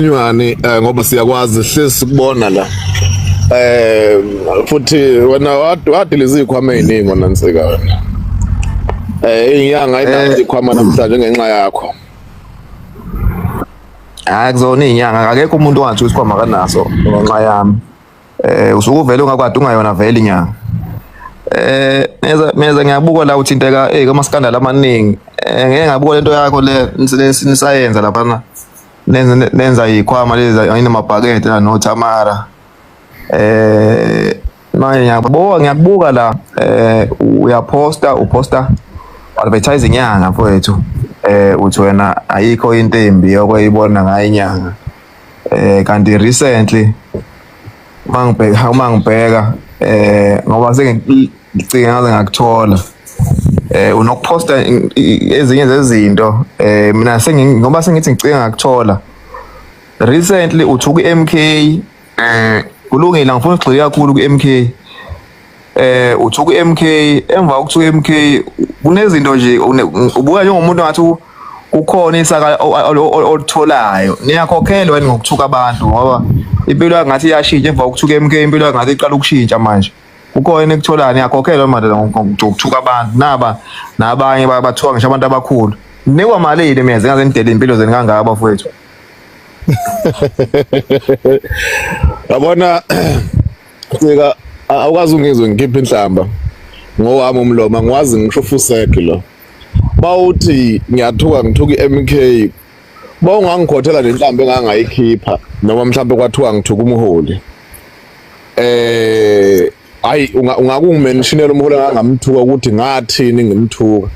Nywani ngoba siyakwazi hlezi sikubona la. Eh futhi wena wadiliza izikhwama eziningi wena Nsika wena. Inyanga ayinazo izikhwama namhlanje ngenxa yakho. Hayi kuzona iy'nyanga akekho umuntu ongathi isikhwama akanaso ngenxa yami. Usuke uvele ungakwadi ungayona vele inyanga. Meza meza ngiyabuka la uthinteka kuma-scandal amaningi. Ngeke ngabuka lento yakho le nisayenza laphana. Nenza nenza izikhwama lezi ayinamabhakede la noThamara. Manje ngiyabuka ngiyakubuka la uyaposta uposta advertising inyanga mfowethu. Uthi wena ayikho into embi yokweyibona ngayo inyanga. Kanti recently mangibheka uma ngibheka ngoba sengicinga ngaze ngakuthola unokuphosta ezinye zezinto mina sengi ngoba sengithi ngicinga ngakuthola recently uthuka i-MK kulungile angifuni ukugxila kakhulu ku-MK uthuka i-MK emva kokuthuka i-MK kunezinto nje ubuka njengomuntu ngathi kukhona isaka olitholayo niyakhokhelwa yini ngokuthuka abantu ngoba impilo yakho ngathi iyashintsha emva kokuthuka i-MK impilo yakho ngathi iqala ukushintsha manje kukhona enikutholayo niyakhokhelwa manje ngokuthuka abantu naba nabanye bathuka ngisho abantu abakhulu nikwa malini mina zingaze nidele impilo zenu kangaka bafowethu. Yabona Nsika awukwazi ungizwe ngikhipha inhlamba ngowami umlomo angikwazi ngisho fuseki lo. Bawuthi ngiyathuka ngithuka iMK bawungangikhothela nenhlamba engangayikhipha noma mhlawumbe kwathiwa ngithuka umholi. Hayi ungakungimentionela umholi engangamthuka ukuthi ngathini ngimthuka.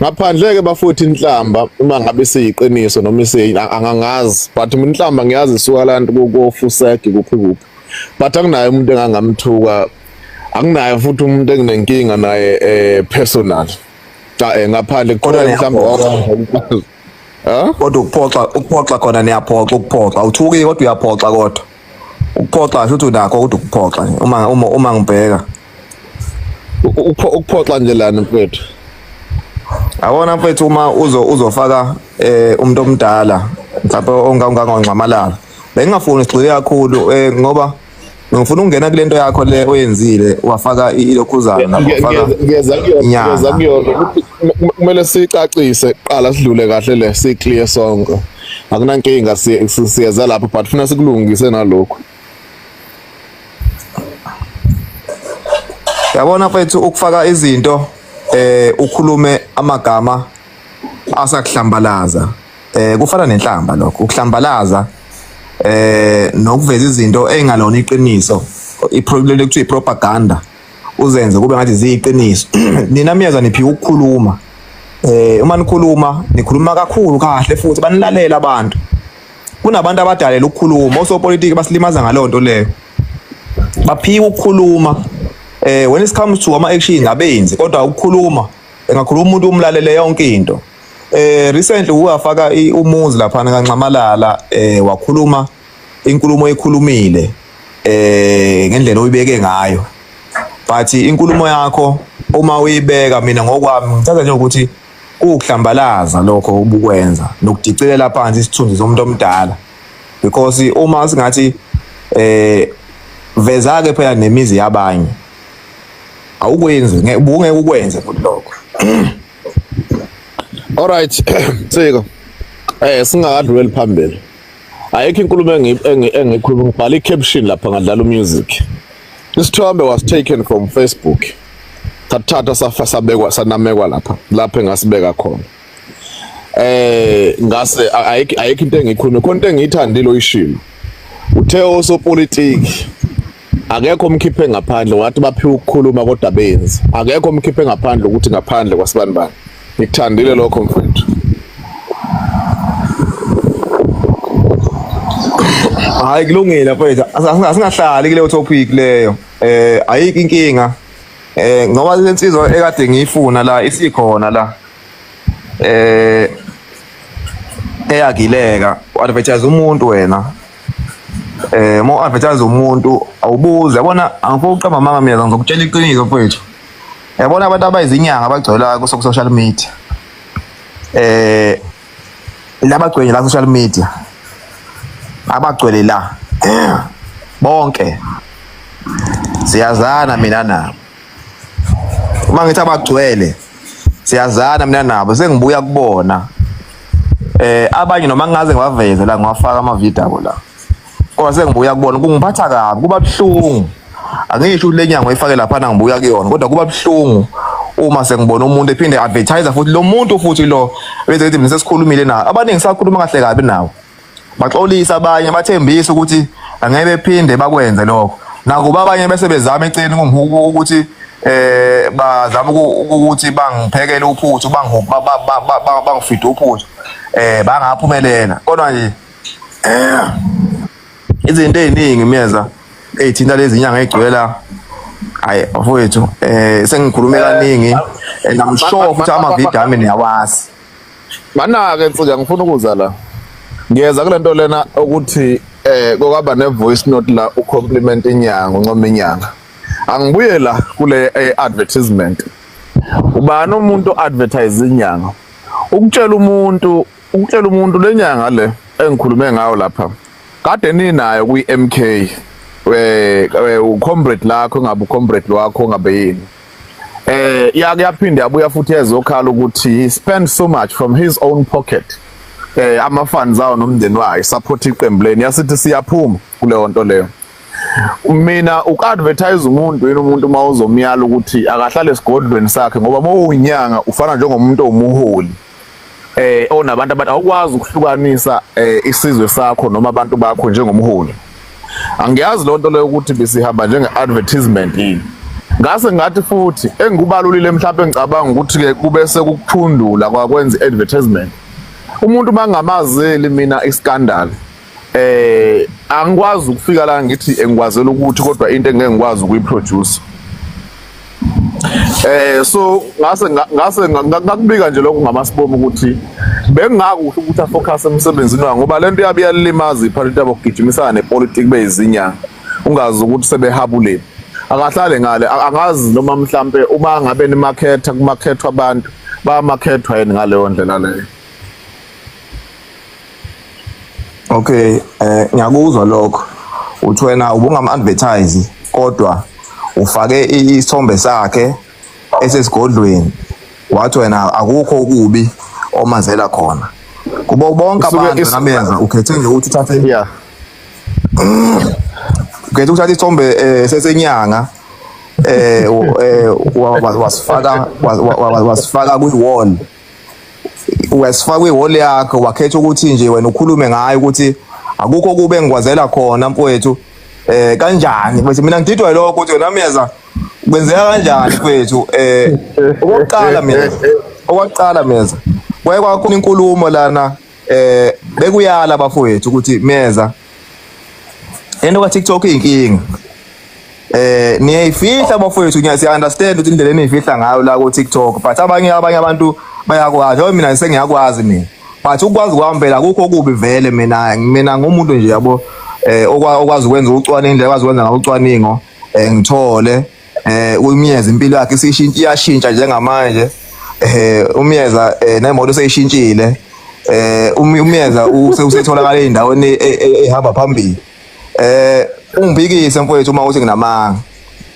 Ngaphandle ke bafuthi inhlamba uma ngabe siyiqiniso noma isiyi angangazi but mina inhlamba ngiyazi isuka lantu kofuseki kuphi kuphi. But anginaye umuntu engangamthuka anginaye futhi umuntu enginenkinga naye personal. Cha ngaphandle Kodwa kuthiwa mhlawumbe niyaphoxa. Ha? Kodwa ukuphoxa ukuphoxa khona niyaphoxa ukuphoxa awuthuki kodwa uyaphoxa kodwa ukuphoxa shuthi unakho kodwa ukuphoxa nje uma uma uma ngibheka Ukuphoxa nje lana mfethu. Yabona mfethu uma uzo uzofaka umuntu omdala mhlawumbe ongangongxamalala bengingafuni sigxile kakhulu ngoba ngifuna ukungena kule nto yakho le oyenzile wafaka ilokhuzana lapho wafaka Ngiyeza kuyona ngiyeza inyanga. kuyona ukuthi kumele sicacise kuqala sidlule kahle le si-clear sonke. Akunankinga siyeza lapho but funa sikulungise nalokhu. Yabona mfethu ukufaka izinto ukhulume amagama asakuhlambalaza kufana nenhlamba lokho ukuhlambalaza nokuveza izinto engalona iqiniso iproblem ekuthiwa ipropaganda uzenze kube ngathi ziyiqiniso. Nina miyeza niphiwa ukukhuluma uma nikhuluma nikhuluma kakhulu kahle futhi banilalela abantu. Kunabantu abadalela ukukhuluma osopolitiki basilimaza ngalonto leyo baphiwa ukukhuluma when it comes to ama action abenzi kodwa ukukhuluma engakhuluma umuntu umlalele yonke into. Recently wafaka umuzi lapha kaNxamalala wakhuluma inkulumo ekhulumile ngendlela oyibeke ngayo but inkulumo yakho uma uyibeka mina ngokwami ngithatha nje ukuthi kuwukuhlambalaza lokho ubukwenza nokudicilela phansi isithunzi somuntu omdala because uma singathi veza ke phela nemizi yabanye awukwenzi ubungeke ukwenze futhi lokho. Alright Nsika. Singakadluleli phambili. Ayikho inkulumo engikhuluma ngibhala i-caption lapha ngadlala umusic. Isithombe was taken from Facebook. Sathatha safa sabekwa sanamekwa lapha lapha engasibeka khona. Ngase ayikho into engikhuluma khona into engiyithandile oyishilo. Uthe osopolitiki akekho umkhiphe ngaphandle wathi baphiwe ukukhuluma kodwa benzi. Akekho umkhiphe ngaphandle ukuthi ngaphandle kwasibanibani. Ngikuthandile lokho mfethu. Hayi kulungile mfethu asingahlali kuleyo topic leyo ayikho inkinga ngoba lensizwa ekade ngiyifuna la isikhona la eyagileka u-advertise umuntu wena uma u-advertise umuntu awubuze yabona angifuni ukuqamba amanga mina ngizokutshela iqiniso mfethu yabona abantu abayizinyanga abagcwele ku social media labagcwele la social media Abagcwele la bonke siyazana mina nabo. Uma ngithi abagcwele, siyazana mina nabo, sengibuya kubona. Abanye noma ngingaze ngibaveze la, ngiwafaka ama-video abo la, kodwa sengibuya kubona, kungiphatha kabi, kuba buhlungu. Angisho ukuthi le nyanga uyifake laphana ngibuya kuyona, kodwa kuba buhlungu uma sengibona umuntu ephinde advertise futhi lo muntu, futhi lo bese ethi mina sesikhulumile nawo. Abaningi sakhuluma kahle kabi nawo, baxolisa abanye, bathembisa ukuthi angeke bephinde bakwenze lokho. Nakuba abanye bese bezama eceleni ukuthi bazama ukuthi bangiphekele uphuthu, bangifide uphuthu, bangaphumelela. Kodwa nje izinto ey'ningi, Myeza, ey'thinta lezi nyanga ey'gcwela, hayi bafowethu, sengikhulume kaningi and I'm sure futhi amavidiyo ami niyawazi. Mana-ke Nsika, ngifuna ukuza la, ngiyeza kule nto lena ukuthi kokaba ne-voice note la ucompliment inyanga, uncoma inyanga. Angibuye la kule advertisement. Ubani umuntu advertise inyanga? Ukutshela umuntu lenyanga le engikhulume ngayo lapha kade ninayo kwi-MK, ucomrade lakho, ngabe ucomrade wakho, ngabe yini, yake yaphinde yabuya futhi ezokhala ukuthi he spent so much from his own pocket, ama funds awo nomndeni wakhe, support iqembu leni, yasithi siyaphuma kuleyo nto leyo. Mina uku-advertise umuntu yini? Umuntu uma uzomyala ukuthi akahlale esigodlweni sakhe, ngoba uma uyinyanga ufana njengomuntu owumuholi onabantu abantu, awukwazi ukuhlukanisa isizwe sakho noma abantu bakho njengomholi. Angiyazi lonto leyo ukuthi besihamba njenge-advertisement yini. Ngase ngathi futhi engikubalulile, mhlawumbe ngicabanga ukuthi-ke kube sekukuphundula kwakwenza i-advertisement. Umuntu mangamazeli mina iscandal, angikwazi ukufika la ngithi engikwazela ukuthi, kodwa into engeke ngikwazi ukuyiproduce. So ngase ngakubika nje lokho ngamasibomu ukuthi bengingakuhle ukuthi afocus emsebenzini wakhe, ngoba lento yabe iyalimaza iparty yabo, kugijimisana nepolitiki beyizinyanga, ungazi ukuthi sebehabuleni. Akahlale ngale, angazi noma mhlambe uma ngabe nimakhetha, kumakhethwa abantu bayamakhethwa yini ngaleyo ndlela leyo. Okay, ngiyakuzwa lokho. Uthi wena ubungam-advertise, kodwa ufake isithombe sakhe esesigodlweni. Wathi wena akukho okubi omazela khona. Kubo bonke abantu namenza ukhethe nje ukuthi uthathe ukhethe ukuthatha isithombe sesenyanga, wasifaka kwi-wall, wasifaka kwi-wall yakho, wakhetha ukuthi nje wena ukhulume ngayo ukuthi akukho kube engikwazela khona, mfowethu. Kanjani mfethu? Mina ngididwa lokho ukuthi wena Myeza kwenzeka kanjani, mfethu. Okokuqala Myeza, okokuqala Myeza, kwaye kwakhona inkulumo lana, bekuyala bafowethu ukuthi Myeza, into ka TikTok iyinkinga, niyayifihla bafowethu. Ngiya understand ukuthi indlela eniyifihla ngayo la ku TikTok, but abanye abantu bayakwazi. Njengoba mina sengiyakwazi mina, but ukwazi kwami phela akukho okubi vele. Mina ngumuntu nje, yabo, okwazi ukwenza ucwaningo, indlela okwazi ukwenza ngayo ucwaningo, ngithole uMyeza impilo yakhe isishintsha, iyashintsha njengamanje. UMyeza nemoto seyishintshile. UMyeza usetholakala ey'ndaweni ehamba phambili. Ungiphikise mfowethu uma uthi nginamanga.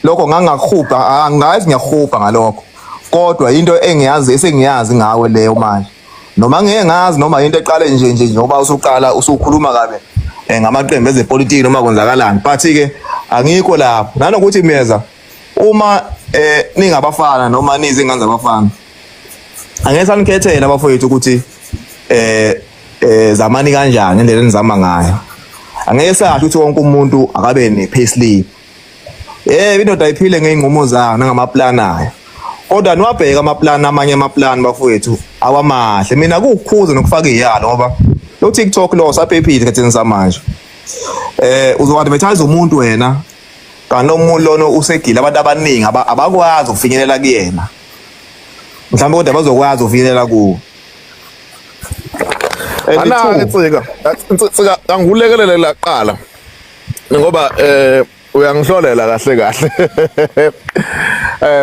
Lokho ngangakuhubha, angazi ngiyakuhubha ngalokho, kodwa into engiyazi esengiyazi ngawe leyo manje, noma ngeke ngazi noma into eqale nje njengoba usuqala usukhuluma kabi ngamaqembu ezepolitiki noma kwenzakalani, but ke angikho lapho. Nanokuthi Myeza, uma ningabafana noma nizingane zabafana, angeke sanikhethela abafowethu ukuthi zamani kanjani indlela enizama ngayo. Angeke sasho ukuthi wonke umuntu akabe ne-payslip. Yebo, indoda ayiphile ngey'nqumo zayo nangamaplani ayo, kodwa niwabheke amaplani, amanye amaplani bafowethu awamahle. Mina kuwukukhuza nokufaka iy'yalo, ngoba lo TikTok lo usaphephile esikhathini samanje. Uzo-advertise umuntu wena, kanti lo muntu lona usegile, abantu abaningi abakwazi ukufinyelela kuyena mhlawumbe, kodwa bazokwazi ukufinyelela kuwo. And Ana-ke two, Nsika, Nsika, angikulekelele la kuqala ngoba uyangihlolela kahle kahle,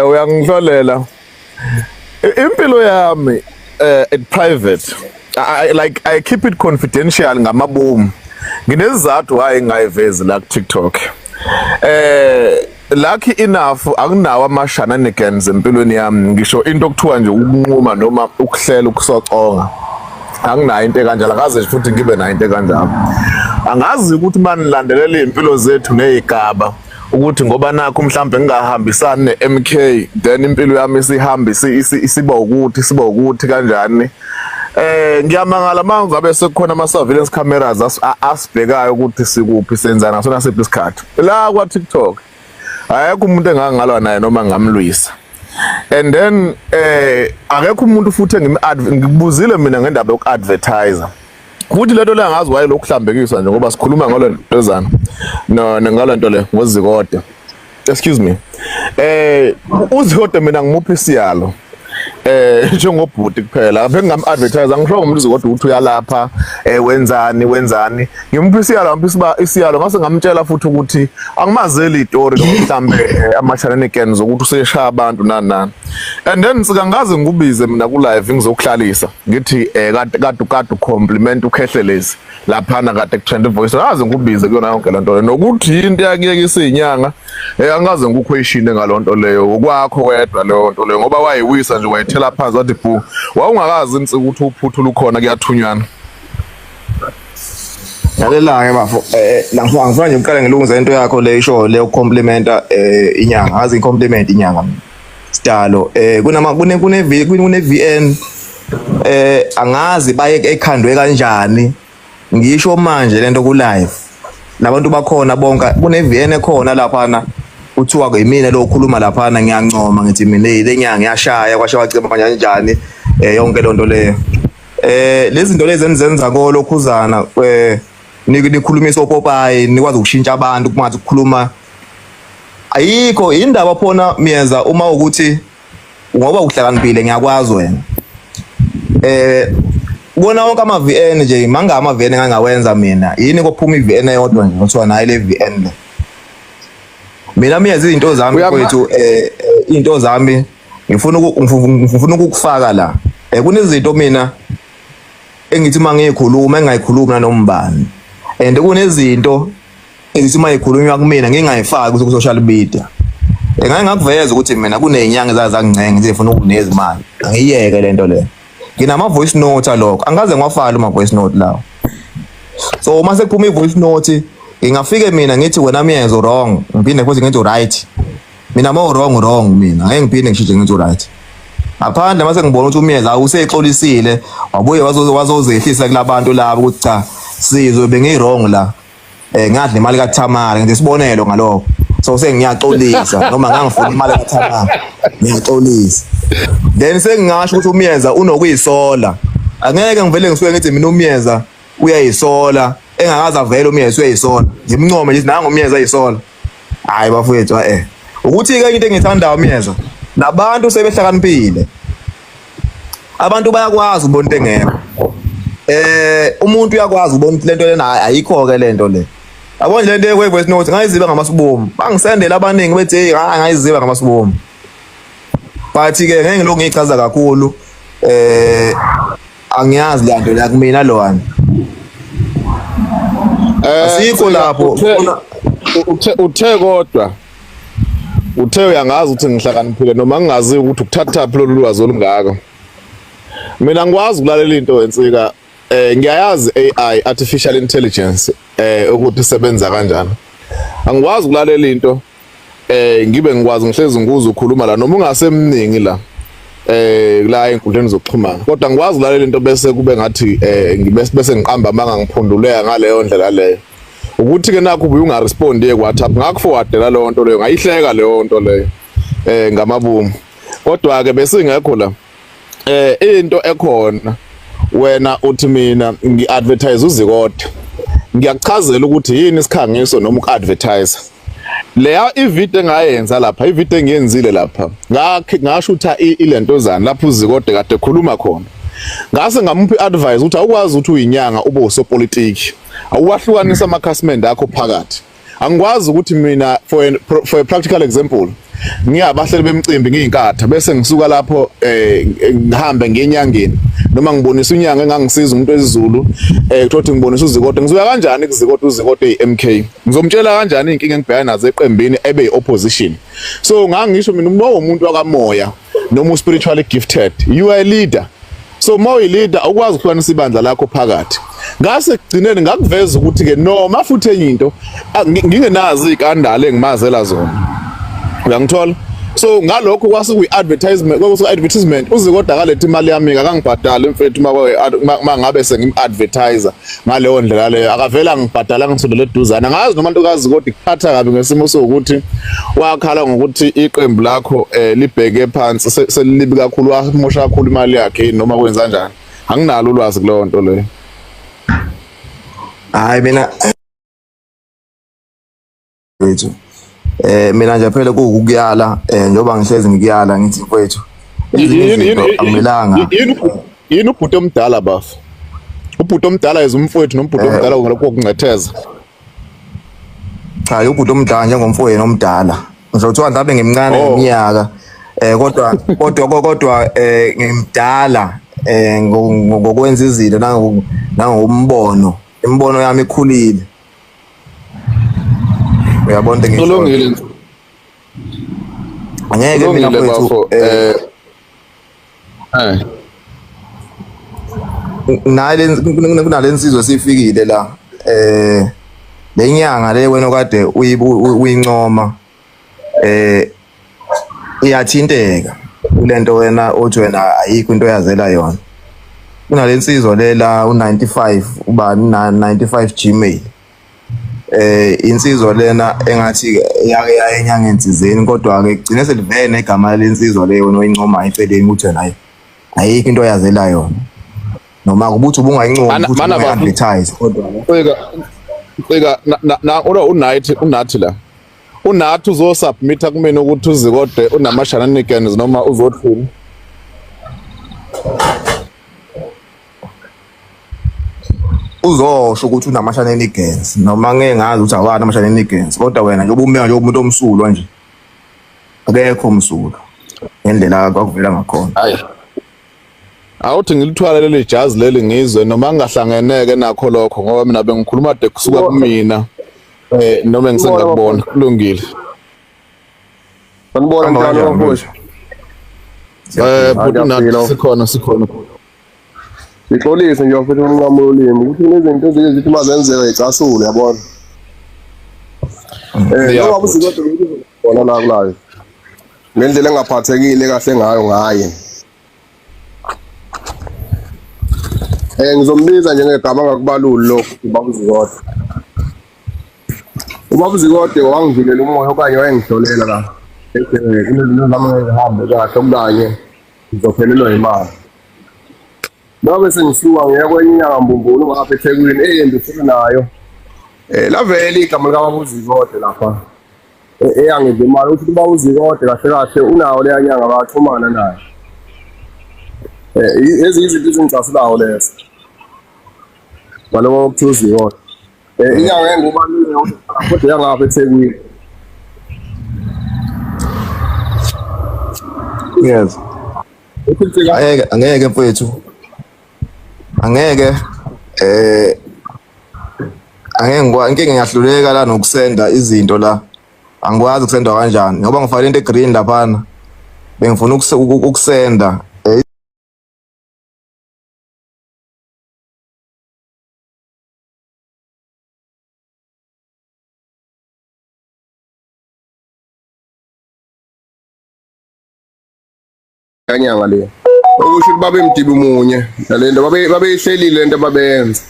uyangihlolela. Impilo yami it private. I, like I keep it confidential ngamabomu. Nginesizathu why ngingayivezi la ku TikTok. Lucky enough akunawo ama shenanigans empilweni yami, ngisho into okuthiwa nje ukunquma noma ukuhlela ukusoconga. Anginayo into ekanjalo, akaze futhi ngibe nayo into ekanjalo. Angazi ukuthi manilandelela izimpilo zethu nezigaba ukuthi ngoba nakho mhlambe ngingahambisani ne-MK, then impilo yami isihamba isiba ukuthi siba ukuthi kanjani. Ngiyamangala mangabe sekukhona ama surveillance cameras asibhekayo ukuthi sikuphi, senzana ngasona siphi isikhathi. La kwa TikTok ayekho umuntu engangalwa naye noma ngamlwisa. And then akekho umuntu futhi ngibuzile mina ngendaba yokuadvertise. Futhi lento le angazi waye lokuhlambekiswa nje ngoba sikhuluma ngalo ntozana. No, ngalo nto le ngoZikode. Excuse me. UZikode mina ngimuphi isiyalo. Njengobhuti kuphela bengingam advertise, angisho ngomuntu uZikode ukuthi uyalapha, wenzani wenzani. Ngimuphi isiyalo, ngimuphi isiyalo, ngase ngamtshela futhi ukuthi angimazeli istory noma mhlambe ama shenanigans ukuthi useshaya abantu nani nani. And then sika ngaze ngikubize mina ku live ngizokuhlalisa ngithi kade kade kade compliment uKhehlelezi laphana kade kutrend voice, ngaze ngikubize kuyona yonke lento leyo, nokuthi into yakuyeka isinyanga, angaze ngikuquestion ngalonto leyo, okwakho wedwa leyo nto leyo, ngoba wayiwisa nje wayithela phansi wathi bhu, wawungakazi insika ukuthi uphuthula ukhona kuyathunywana. Lalela-ke bafo, la ngifuna nje ukuqala ngilungise into yakho le isho le ukucomplimenta inyanga, ngazi i-compliment inyanga mina. Sidalo kunama kune kune kune VN, angazi baye ekhandwe kanjani. Ngisho manje lento ku live. Labantu bakhona bonke kune VN ekhona laphana, kuthiwa yimina lo okhuluma laphana, ngiyancoma ngithi mina le nyanga iyashaya kwasha wacima kanjani yonke lonto leyo. Lezi zinto lezi enizenza kolokhuzana, nikhulumisa opopayi, nikwazi ukushintsha abantu kungathi ukukhuluma ayikho indaba phona. Miyeza, uma ukuthi ngoba uhlakaniphile, ngiyakwazi wena, kubona wonke ama VN nje, manga ama VN engangawenza mina, yini kophuma i-VN eyodwa nje kuthiwa nayi le VN le? Mina Miyeza, izinto zami kwethu, into zami ngifuna ukukufaka la, kunezinto mina engithi uma ngiyikhuluma engayikhulumi nanoma ubani, and kunezinto engithi uma ikhulunywa kumina ngingayifaki ku social media. Ngake ngakuveza ukuthi mina kunezinyanga ezazangincenga ngithi ngifuna ukunikeza imali, angiyeke lento le. Nginama voice note alokho, angikaze ngiwafake ama voice note lawo. So uma sekuphuma i-voice note, ngingafike mina ngithi wena Miyezo wrong, ngiphinde futhi ngithi right. Mina uma wrong, wrong, mina ngeke ngiphinde ngishintshe ngithi right, ngaphandle mase ngibona ukuthi uMiyeza usexolisile, wabuye wazozehlisa kulabantu labo ukuthi cha sizwe, bengi-wrong la, ngadla imali kaThamara, ngithi isibonelo ngalokho, so sengiyaxolisa, noma ngangifuna imali kaThamara, ngiyaxolisa. Then sengingasho ukuthi uMiyeza unokuyisola. Angeke ngivele ngisuke ngithi mina uMiyeza uyayisola engakaze avele uMiyeza uyayisola, ngimncome nje nangu uMiyeza ayisola. Hayi bafowethu, ukuthi ke into engithandayo Miyeza, nabantu sebehlakaniphile, abantu bayakwazi ukubona into engekho. Umuntu uyakwazi ukubona ukuthi lento lena ayikho ke lento le. Yabo nje lento ye voice note ngayiziba ngamasibomu, bangisendela abaningi bethi hey, ngayiziba ngamasibomu, but ke ngeke ngilokhu ngiyichaza kakhulu. Angiyazi le nto la kumina lo wami. Asikho lapho. Uthe kodwa uthe uyangazi ukuthi ngihlakaniphile, noma ngingazi ukuthi ukuthathaphi lolu lwazi olungaka. Mina ngikwazi ukulalela into ensika, ngiyayazi AI, artificial intelligence, ukuthi isebenza kanjani. Angikwazi ukulalela into ngibe ngikwazi ngihlezi ngikuza ukhuluma la noma ungasemningi la la enkundleni zokuxhumana, kodwa ngikwazi ukulalela into bese kube ngathi ngibe bese ngiqamba amanga, ngiphunduleka ngaleyo ndlela leyo. Ukuthi ke nakho ubuye ungarespondi ku WhatsApp, ngakuforwardela leyo nto leyo, ngayihleka leyo nto leyo ngamabomu, kodwa ke besingekho la. Into ekhona, wena uthi mina ngi-advertise uZikode, ngiyakuchazela ukuthi yini isikhangiso noma uku-advertise. Leya ivideo engayenza lapha, ivideo engiyenzile lapha, ngashutha ilentozana lapho uZikode kade ekhuluma khona, ngase ngamupha i-advice ukuthi awukwazi ukuthi uyinyanga ube usopolitiki, awuwahlukanisa amakhasimende akho phakathi. Angikwazi ukuthi mina, for a practical example, Ngiyabahleli bemcimbi ngiyinkatha bese ngisuka lapho ngihambe ngenyangeni noma ngibonisa unyanga engangisiza umuntu wesiZulu kuthiwa ngibonisa uZikode. Ngizoya kanjani kuZikode, uZikode eyi-MK? Ngizomtshela kanjani iy'nkinga engibhekana nazo eqembini ebe yi-opposition? So ngangisho mina, uma uwumuntu wakamoya noma u-spiritually gifted, you are a leader. So uma uyi-leader awukwazi ukuhlukanisa ibandla lakho phakathi. Ngase kugcineni ngakuveza ukuthi-ke noma futhi enye into ngingenazo iy'kandala engimazela zona, uyangithola? So ngalokho kwase kuyi-advertisement, kwase advertisement uZikode akaletha imali yami, akangibhadali mfethu. Uma ngabe sengim-advertiser ngaleyo ndlela leyo, akavela ngibhadala, ngisondele eduzane. Angazi noma ntokazi, kodwa ikuphatha kabi ngesimo sokuthi wakhala ngokuthi iqembu lakho libheke phansi, selilibi kakhulu, wamosha kakhulu imali yakhe, noma kwenza kanjani? Anginalo ulwazi kuleyo nto leyo. Hayi, mina mfethu, mina nje phela kuwukuyala, njengoba ngihlezi ngikuyala ngithi mfethu, ezinye izinto akumelanga. Yini ubhuti omdala bafu? Ubhuti omdala is umfowethu nombhuti omdala ngalokho kokuncetheza. Cha, ubhuti omdala njengomfowenu omdala, ngisho kuthiwa mhlawumbe ngimncane ngeminyaka, kodwa ngimdala ngokwenza izinto nangokumbono, imibono yami ikhulile, uyabona into engishoyo? Kulungile. Angeke mina Kulungile mfowethu. Bafo. Nale kunale nsizwa esifikile la, lenyanga le wena okade uyincoma, iyathinteka kulento wena othi wena ayikho into oyazela yona. Kunale nsizwa lela u95 ubani na 95 Gmail, insizwa lena engathi yake yaye enyangeni thizeni, kodwa ke kugcine selivele negama lensizwa leyo wena oyincomayo eceleni ukuthi wena ayikho into oyazela yona, noma kubuthi ubungayincomi futhi mana bafo. Ubungayi-advertise kodwa Cika cika na una uNight unathi la. Unathi uzosubmita kumina ukuthi uZikode unama shenanigans noma uzothini. Uzosho ukuthi unama-shenanigans noma ngeke ngazi ukuthi awani ama-shenanigans, kodwa wena njengoba umeka nje umuntu omsulwa nje, akekho msulwa ngendlela kwakuvela ngakhona. Hayi. Awuthi ngilithwale leli jazi leli ngizwe noma ngingahlangeneke nakho lokho, ngoba mina bengikhuluma de kusuka kumina noma ngisengakubona. Kulungile. Sanibona. Hamba Njani kanjani? bafowethu? Bhuti nathi Ngiyaphila. sikhona, sikhona. Ngixolise nje bafethu umnqamulo ulimi ukuthi kunezinto ezinye zithi uma zenzeka icasule, yabona. Njengoba bhuti. uZikode khona la kulayo. Ngendlela engaphathekile kahle ngayo ngaye. Ngizombiza nje ngegama ngakubaluli lokhu, ubaba uZikode. Ubaba uZikode wangivulela umoya okanye wayengihlolela la. Kunezinto zami ngeke zihambe kahle okanye ngizophelelwa imali. Ngabe sengisuka ngiya kwenye inyanga mbumbulu ngapha eThekwini eyembi futhi nayo. Lavela igama likababa uZikode lapha. Eyangidla imali ukuthi ubaba uZikode kahle kahle unawo leya nyanga, bayaxhumana naye. Ezinye izinto ezingicasulayo lezo. Ngaloko okuthiwa uZikode. Inyanga engubalule kodwa yangapha eThekwini. Yes. Uthi Angeke, angeke mfowethu, angeke, angeke inkinga ngiyahluleka la nokusenda izinto la, angikwazi ukusenda kanjani ngoba ngifake into egreen laphana, bengifuna ukusenda. Kanyanga le. Okusho ukuthi babe mdibi munye nalento babe babeyihlelile lento babeyenza.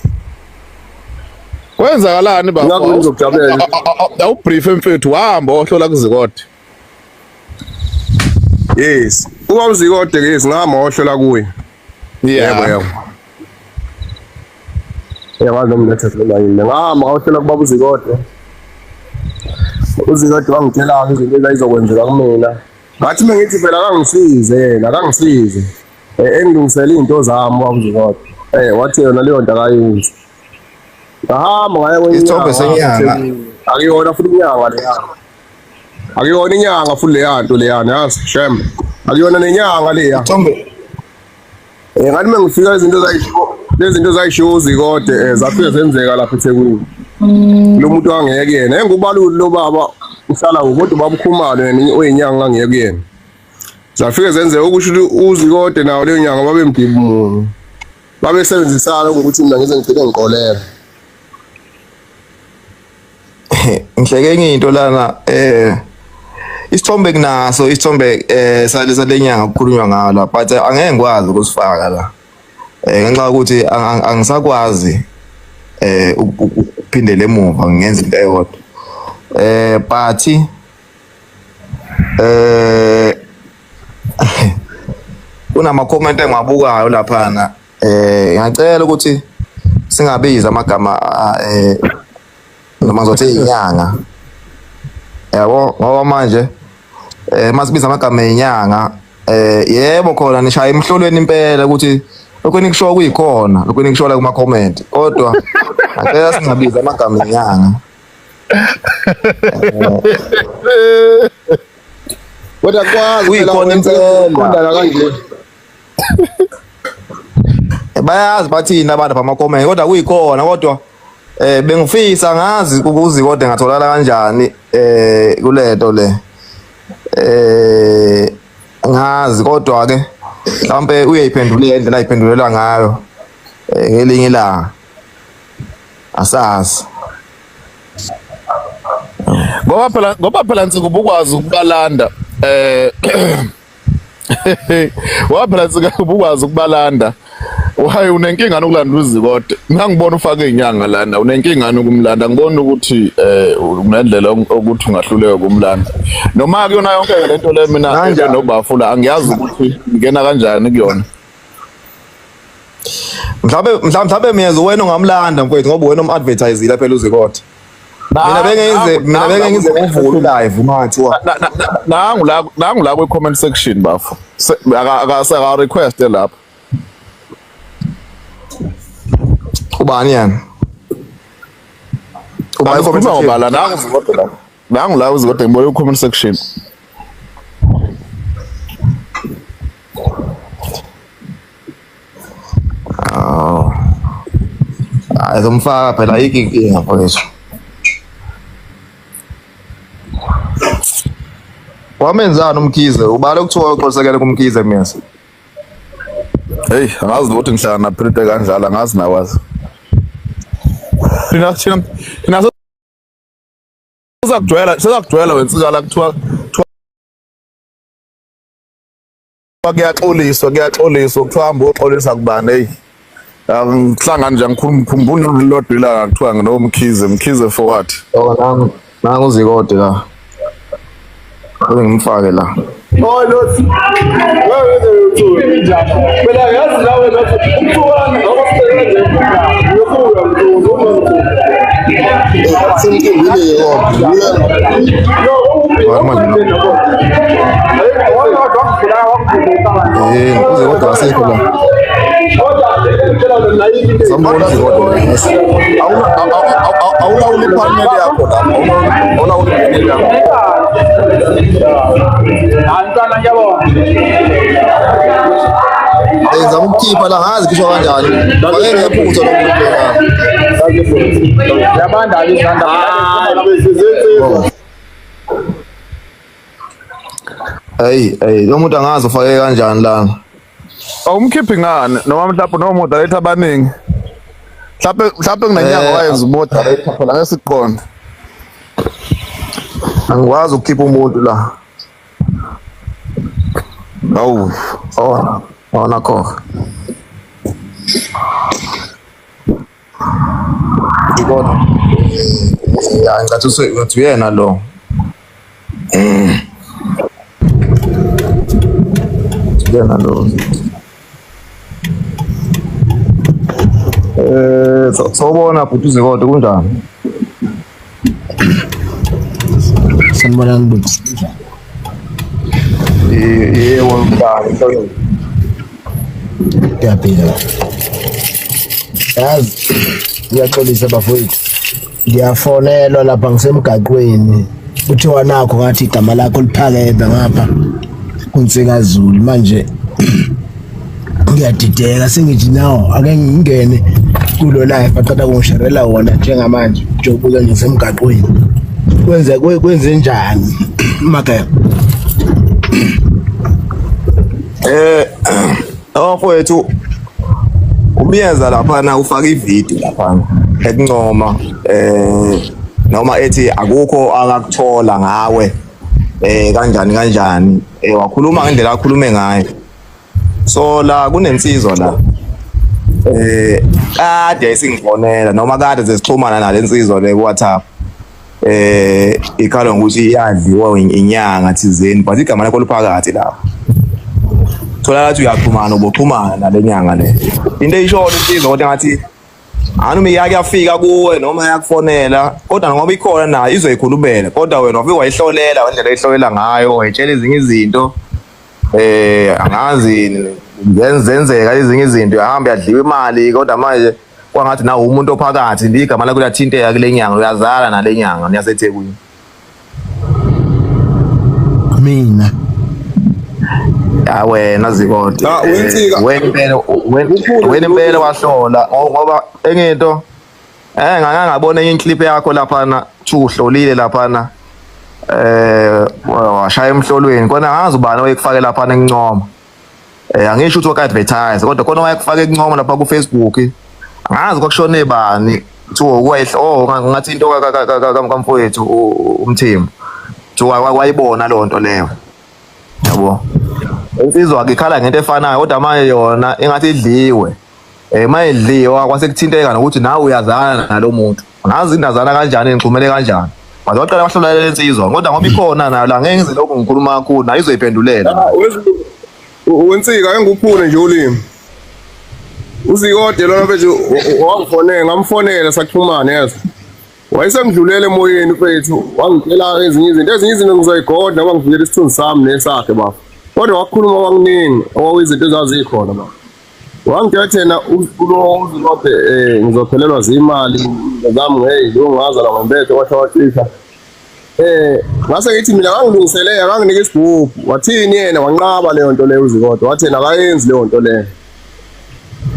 Kwenzakalani bafo? Ngakho ngizokujabulela. Awubrief mfethu, wahamba ohlola kuZikode. Yes. Ubaba uZikode, yes, ngihamba ohlola kuye. Yebo yebo. Uyakwazi nomletha noma yini. Ngihamba ngawuhlola kubaba uZikode. UZikode wangitshela izinto ezayizokwenzeka kumina. Ngathi mengithi phela akangisize yena, akangisize. Engilungisele izinto zami ubaba uZikode. Wathi yona leyo nto akayenzi. Ngahamba ngaya kwenye Isithombe inyanga, senyanga. Akuyona futhi inyanga leya. Akuyona inyanga futhi leya nto leyana, yazi shem. Akuyona nenyanga leya. Thombe. Ngathi mengifika izinto zayishiwo, lezi zinto zayishiwo uZikode zafike zenzeka lapha eThekwini. Lo muntu angeke yena, engubaluli lo baba uhlala kodwa ubaba uKhumalo yena oyinyanga angeke kuyena. Zafike zenzeka ukusho ukuthi uZikode nawo leyo nyanga babemdiba umuntu. Babesebenzisana ukuthi mina ngize ngigcine ngiqoleka. Ngihleke enye into lana isithombe kunaso isithombe salesa lenyanga kukhulunywa ngayo la, but angeke ngikwazi ukusifaka la ngenxa yokuthi angisakwazi ukuphindela emuva ngenza into eyodwa, but kunama comment engiwabukayo laphana. Ngiyacela ukuthi singabizi amagama noma ngizothi inyanga, yabo, ngoba manje masibiza amagama enyanga, yebo khona nishaya emhlolweni impela ukuthi lokho nikusho kuyikhona lokho nikusho la kuma comment, kodwa ngicela singabizi amagama enyanga. Kodwa kwazi Kuyikhona impela. Qondana kanje. Bayazi bathini abantu bama comment, kodwa kuyikhona, kodwa bengifisa ngazi ukuzi kodwa ngatholakala kanjani kulento le, ngazi, kodwa ke mhlawumbe uyayiphendulela indlela ayiphendulela ngayo ngelinye ilanga, asazi. Ngoba phela Nsika ubukwazi ukubalanda, ngoba phela Nsika ubukwazi ukubalanda. Why unenkinga nokulanda uZikode? Ngangibona ufake inyanga lana, unenkinga nokumlanda? Ngibona ukuthi unendlela ukuthi ungahluleka ukumlanda. Noma kuyona yonke lento le, mina Kanjani? nobafula angiyazi ukuthi ngena kanjani kuyona. Mhlawumbe miyeza wena ungamlanda mfowethu, ngoba wena um-advertisile phela uZikode. Mina benge ngize ngivule live uma ngathiwa Nangu la kwi comment section, bafo. Aka request lapho. Ubani yena? Ubani comment Ukhuluma section? ngoba la nangu uZikode la. Nangu la uZikode, ngibona ku comment section. Oh. Hayi, zomfaka phela, ayikho inkinga mfowethu. Wamenzani uMkhize? Ubale kuthiwa uxolisekele kuMkhize, Miyeza. Hey, angazi ukuthi ngihlala naphilite kanjalo, angazi nawazi. Thina sizakujwayela wensika la, kuthiwa kuyaxoliswa, kuthiwa hamba uyoxolisa kubani. Hey, angihlangani nje, angikhulumi, ngikhumbula lodwa ilanga kuthiwa nginoMkhize. Mkhize for what? Oh, nangu uZikode la. Ake ngimfake la. Oh Lothi. Wewe njani? Phela yazi nawe Lothi, umthukani ngoba sibhekene nje. Uyofuka mthu. Semcimbini kodwa. Hayi manje. UZikode asekho la. Sambona uZikode la. Awulawuli ipanel yakho lapho, awulawuli ipanel yakho. Ngizama ukukhipha la, ngazi kisho kanjani. Fake ngephutha lo muntu la. Yabanda izandla. Oh. Hey, hey, lo muntu angazi ufake kanjani lana. Awumkhiphi ngani noma mhlawumbe no moderator abaningi? Mhlawumbe kunenyanga wayenza umoderator phela, ngeke siqonde. Angikwazi ukukhipha umuntu la. Awu. Oh, oh nakho. Ngibona. Ya, ngathi ngathi uyena lo. Uyena lo. Sawubona bhuti uZikode, kunjani? Sanibonani bhuti. Yebo, mntana. Ngiyaphila. Yazi, ngiyaxolisa bafowethu. Ngiyafonelwa lapha, ngisemgaqweni. Kuthiwa nakho ngathi igama lakho liphakeme ngapha kuNsika Zulu manje ngiyadideka sengithi nawo ake ngingene kulo live aqeda kungisherela wona njengamanje njengoba nje semgaqweni kwenze kwenze njani mageba Mfowethu umyeza laphana ufaka ivideo laphana ekuncoma noma ethi akukho akakuthola ngawe kanjani kanjani wakhuluma ngendlela akhulume ngayo. So la kunensizwa la kade isingifonela noma kade sesixhumana nalensizwa le ku WhatsApp ikhala ngokuthi iyadliwa inyanga thizeni but igama lakho liphakathi lapho. Thola lathi uyaxhumana uboxhumana nalenyanga le. Into eyishoyo insizwa kodwa ngathi anoma iyake yafika kuwe noma yakufonela kodwa ngoba ikhona nayo izoyikhulumela kodwa wena wafika wayihlolela ngendlela eyihlolela ngayo wayitshela ezinye izinto angazi zenzeka ezinye izinto yahamba yadliwa imali kodwa manje kwangathi nawo umuntu ophakathi igama lakho liyathinteka kule nyanga uyazala nale nyanga niyaseThekwini. Mina ya wena Zikode wena impela wahlola ngoba enye into ngake ngabona enye clip yakho laphana uhlolile laphana washaya emhlolweni kona angazi ubani oyekufake laphana encoma angisho ukuthi waka-advertise kodwa khona wayekufaka encoma lapha ku Facebook angazi kwakushone bani kuthiwa ukwehla ngathi into kamfowethu uMthembu kuthiwa wayibona leyo nto leyo yabo. Insizwa ikhala ngento efanayo kodwa manje yona engathi idliwe mayidliwa kwase kuthinteka nokuthi nawe uyazana nalo muntu angazi indazana kanjani ngixhumele kanjani baze waqala wahlola le nsizwa kodwa ngoba ikhona nayo la ngeke ngize lokhu ngikhuluma kakhulu nayo izoyiphendulela. Wensika engikuphule nje ulimi uZikode lona mfethu wangifonela ngamfonela saxhumana yazi wayesengidlulele emoyeni mfethu wangitshela ezinye izinto ngizoyigodla ngoba ngivikela isithunzi sami nesakhe bafo kodwa wakhuluma kwakuningi okwakuyizinto ezazikhona bafo wangitshela thena ulo uZikode ngizophelelwa zimali zami hey ngiyongazala ngembethe washo wacisha ngase ngithi mina ngangilungiseleka nganginika isigubhu wathini yena wanqaba leyo nto leyo uZikode wathi yena akayenzi leyo nto leyo.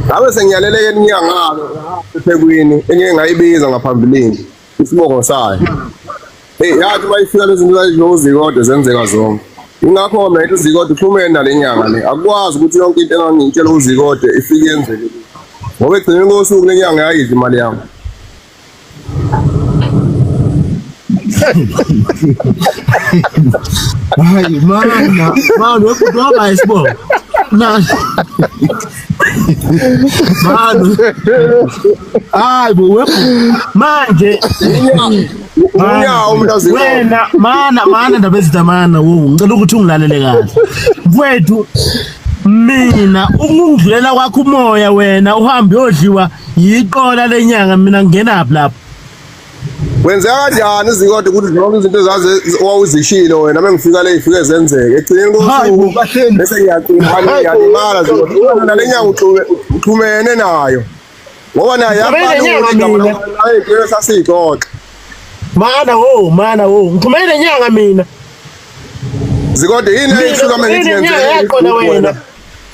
Ngabe sengiyaleleke inyanga eThekwini engeke ngayibiza ngaphambilini isibongo sayo. Hey yathi bayifika lezi zinto zanje uZikode zenzeka zonke. Ingakho mina ngithi uZikode uxhumene nale nyanga le akwazi ukuthi yonke into engangiyitshela uZikode ifike yenzeke ngoba ekugcineni kosuku le nyanga yayidla imali yami. Hayi mana mana wekudwaba isibongo na mana hayi bo manje unyawo umuntu azikho wena mana ndaba ezitha mana wo ngicela ukuthi ungilalele kahle mfowethu. Mina ukungidlulela kwakho umoya wena uhambe uyodliwa yiqola lenyanga mina ngingenaphi lapho? Wenzeka kanjani Zikode ukuthi zonke izinto ezazi owawuzishilo wena mengifika le ifike zenzeke ekugcineni kosuku bese ngiyaqina ngiyalimala Zikode nale nyanga uxhumene nayo ngoba naye yafana ukuthi igama layo sasixoxa mana wo ngixhumene nenyanga mina Zikode yini ayishuka mengithi ngenzeka wena